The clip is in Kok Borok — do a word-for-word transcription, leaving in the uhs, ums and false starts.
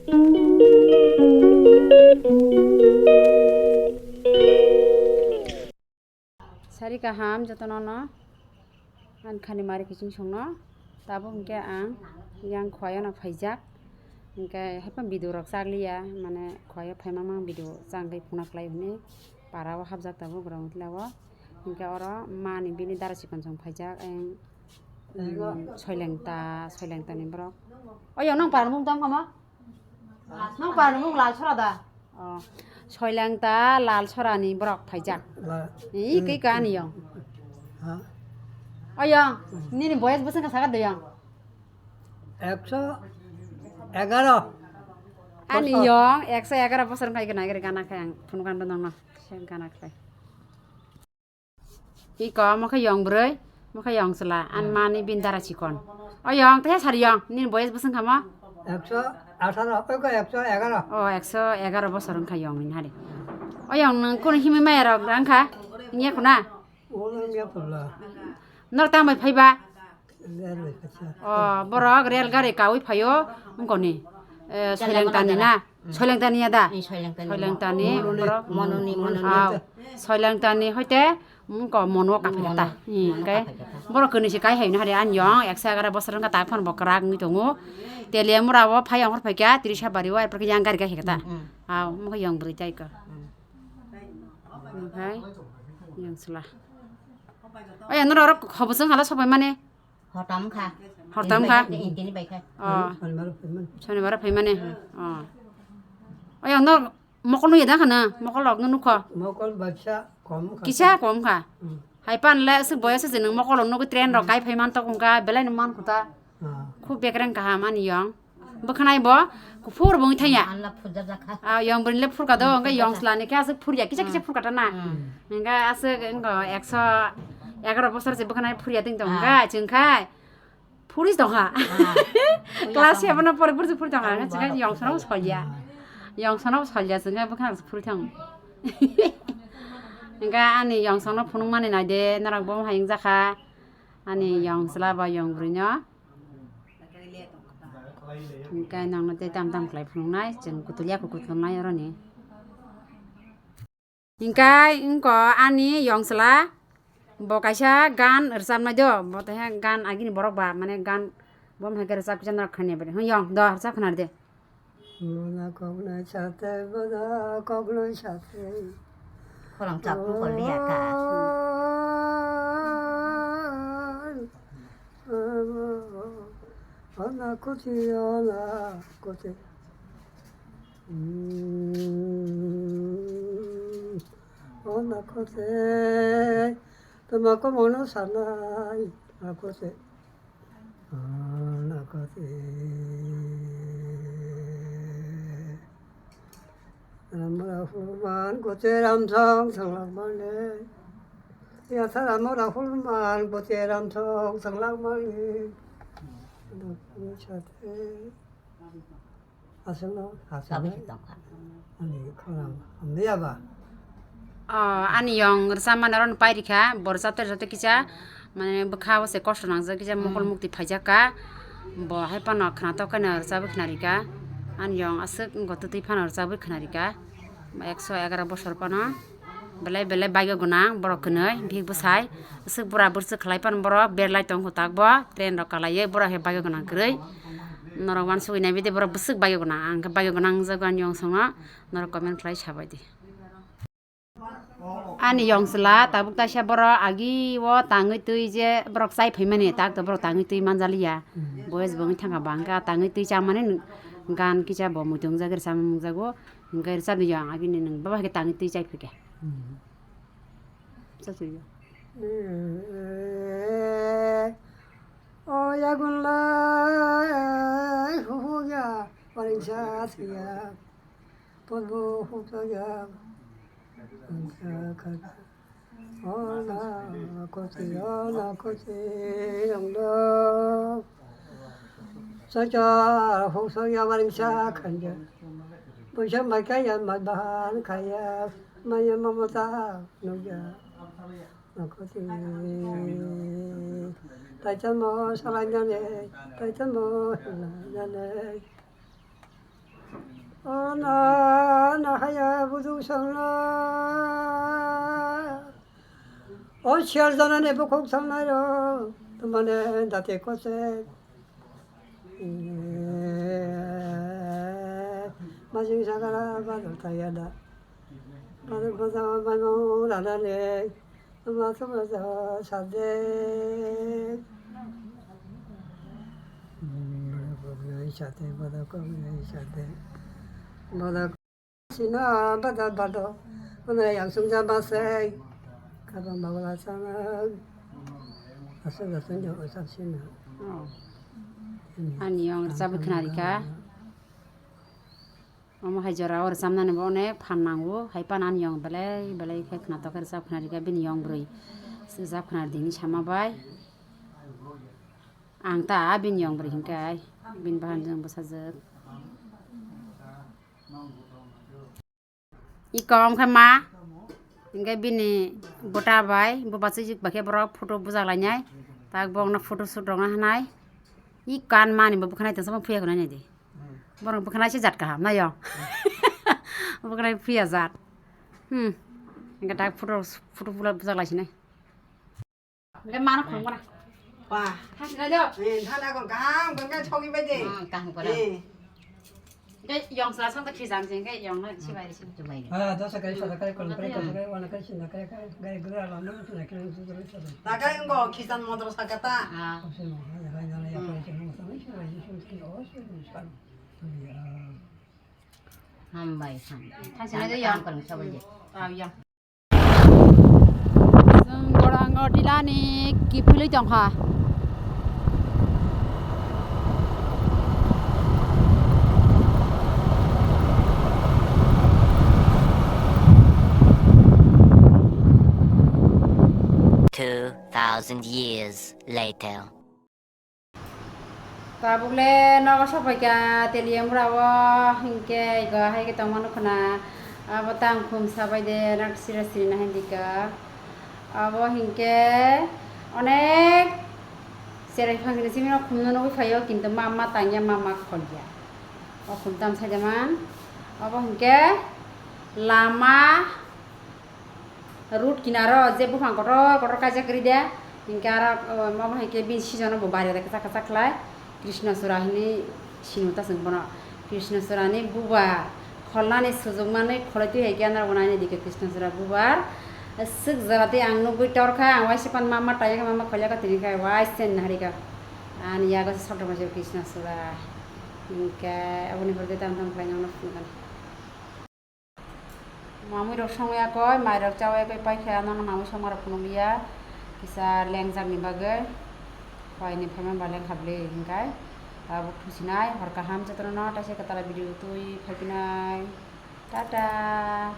Sari kaham jotono no. Ang khani mari kiching songno. Tabuk hwnkhe ang yang khwlaiyo no phaijak. Hwnkhe haiphano video rok chakliya, mane khwlaiyo phaima mang video changwi phunuk lai hwnwi para o hapjak tabuk rong tila o. Hwnkhe oro mani bini dara chikon song phaijak, ang, mm, soilengta, soilengta ni borok. Oyo nang para mung tang kama? Nang para mung lal sora da? Oh. Soilengta lal sora ni borok phaijak. La- Ih, kei ka ani yong. Ha? Oyo, nini boyes bwswng ka sagat de yong? Ekso egaro. Ani yong, ekso egaro bosor wngkha, gana gana khai ang phunuk ang nongno. Siya gana khlai. Iko, omo khe yong bwrwi, omo khe yong chwla, ani mani bini dara chikon. O yong, tei sari yong, nini boyes bwswng kha mo? Ekso atharo, oi ko ekso egaro. O, ekso egaro bosor wngkha yong nini hari. O yong, nwng kunu himwi maya rok wngkha? Wngya khuna? Wngya khuna. Nor tang bai phaiba? Rel bai phaisa. O, borok rel gari kawi phaio, wngkoni. Eh, Soilengtani na? Soilengtani ya da? Eh, Soilengtani. Soilengtani, Mononi, borok. Mononi, Mononi. Aw, Soilengtani hoite, wngko Mono kaphai kata. Mono, Mono kaphai kata. Borok kwnwi se kai hai no hari ani yong, ekso egaro bosor wngkha ta phano bo kwrak wngwi tongo. Teliamura o phai ang hor phaikha, Tirisabari o, erpor khe yang gari kai hai kata. Mm, mm. Aw, wngkha yong bwrwi tai ko. Mm. Omohai, yang chwla. Oya, norok oro hobosong hala sopai mani? Hortam kha. Hortam kha? Tini bai kha, tini bai kha. Oh. Shonibar phai mani? Oh. Oya, nor mokol nuya da khana? Mokol rok no nukho? Mokol bacha kom kha. Kisa kom kha? Hmm. Hai pan le aswk boyos se nwng mokol rok nugwi train rok kai phai man tok wngkha, belai no man khuta. Ah. Khub bekreng kaham ani yong. Bwkhanai bo kuphur bo wngwi thangya. Anla phurjak jakha. Ah, yong bwrwini le phurka do, hwnkhe yong chwla ni khe aswk phurya, kisa kisa phurka ta na. Hmm. Hwnkhe aswk wngkha ekso egaro bosor se bwkhanai phurya tong tong, ah, hwnkhe chwng khai phuris tong kha. Ah. Class seven no pore phursi phuri tong kha, hwnkhe chwng khai yong sono solya. Yong sono solya, chwng khai bwkhana phuri thang. Hwnkhe ani yong sono phunuk mani nai de, norok bo hai wngjakha. Ani yong chwla ba yong bwrwino. Hwnkhe nangno tei tam tam khlai phunuknai, chwng kutul ya kutul tongnai oroni. Hwnkhe wngkha ani yong chwla, bo kaisa gan rwchapnai do, bo tei gan agini borok ba, mane gan bo hai khe rwchap kisa norok khani bari. Hwng yong do rwchap khna de. Mona koknai sate, mona koknai sate. Khorang chapung kol liya ta. Ona kuti, ona kuti. Mm, ona kuti. Toma komono sanai, ona kuti. Anakati. Ramra Hurman Koche Ramsong Sanglakmane. Yatha Ramra Hurman Koche Ramsong Sanglakmane. Anakati. Aswkno, aswkno. Tabuk se tongkha. Ani khorang hamya ba? O, ani yong rwchapmani oro no pairikha, bo rwchaptwi rwchaptwi kisa, mane, bwkha o se kosto nangjak, kisa mokol mukti phaijakka. Bo hai phano khwnatok khe no rwchapwi khwnarikha. Ani yong aswk wngkha, twtwi phano rwchapwi khwnarikha. Ekso egaro bosor phano. Belai belai bagyo gwnang borok kwnwi, bihik bwsai, bwswk bura bwswk khlai phano borok berlai tong kho tak bo, train rok kalaiwi borok hai bagyo gwnang kwrwi. Norok uansugwi nai bidi borok bwswk bagyo gwnang, ang khe bagyo gwnang wngjago ani yong songno, norok comment khlai sabaidi. Ani yong chwla tabuk taisa borok agi o tangwi twi je borok chai phaimani, tak to borok tangwi twi manjaliya, boyes bo wngwi thangkha ba, hwnkhe tangwi twi chamani gan kisa bo muitu wngjagwi rwchapmani nukjago. Hwnkhe rwchapni yong agini nwng baba hai khe tangwi twi chai phikha. Hmm. Chachwi ya. O yagun lai hukya paringsa siya. Podbo hukya. Paringsa kha. Ona koti, ona koti, yongdo. Sacha huksa yabaring sa khanja. Puisa maikaya matbahan kaya, maya mamata nuja. Nakoti. Taitamo salanyane, taitamo salanyane. Na, na haya budu sangna. O siyar jana ne bukhuk sangnai ro. Tumane date kose. Majing sagara badal tayada. Badal baja mai mo rana ne. Ama sama ja sade. Bada kok nai sade, bada kok nai sade. Bada sina, bada bado. Mana yang sung ja masai. Kabang bawala sana. Asal asal jo asal sina. Oh. Ani yang rwchapwi khwnarikha. Omo hai jora o rwchapnani bo onek phan nango, hai phano ani yong belai belai khe khwnatok khe rwchap khwnarikha bini yong bwrwi. Rwchap khwnaridi hinwi sama bai. Ang ta bini yong bwrwi hinkhe ai, bini bahan jwng bwsajwk. Iko wngkha ma, hinkhe bini bwta bai, bubachi bai khe borok photo bujak lainai. Tak bo wngna photo shoot rokna hanai. Iko ani mani bo bwkhanai tongsa phiyakhe nainai di. Borok bwkhanai se jat kaham nayo. Bwkhanai phiya jat. Hmm. Hinkhe tak photo, photo bula bujak laisinai. Hinkhe mano khulumgana. Ba. Thasinai do. Eh, thana ko kaham, bwkha thogi bai de. Hmm, kaham kora. Eh. Hinkhe yong sala song ta khijam se, hinkhe yong no chibai se. Chibai. Ah, dosa kai, sada kai, kon kai, kon kai, wana kai, sinda kai, kai, kai, gura la, no, sinda kai, sinda kai, sinda kai. Ta kai ngo khisan modro sakata. Ah. Kosi mo, hai, hai, hai, ya, kai, sinda mo, sinda kai, sinda kai, oh, sinda kai. Hambai, hambai. Thasinai do yong. Kaam kaam sabai de. Ah, yong. Chwng Gorango Tilani kiphilwi tongkha. Two thousand years later. Tabuk le nogo sopaikha Teliamura o, hinkhe ego hai khe tongma nukho na. Abo tang khum sabai de, nak sira siri na hindika. Abo hinkhe onek cherai phang simi no khum no nugwi phaio, kintu ma ma tangya, ma ma kholya. O khum tam sai de man. Abo hinkhe lama. Road kinaro je buphang kotor kotor kaijak kwrwi de, hinkhe aro, uh, omo hai khe bini season o bo bari rok kwchak kwchak khlai, Krishna Chura hinwi sino ta chwng bono. Krishna Chura ni bubar kholnani sujuk manwi kholoi twi hai khe ano bo naini dikhe Krishna Chura bubar swk jora tei ang nugwi torkha, ang waisa pan ma ma tayakha, ma ma kholyakha, tini khe waisa nahari kha ani yago se sotok maisio Krishna Chura. Hinkhe aboni pore tei tamo tamo khlaina phunukha. Mamui rok songwi yakoi, mai rok chawi yakoi, paikha nono mamui songma rok phunukliya, kisa lengjak ni bagwi, pai ni phaima ba lengkha bwle hinkai, tabuk thusinai, hor kaham jotono no, taisa kwtal video twi phaiphinai, tata.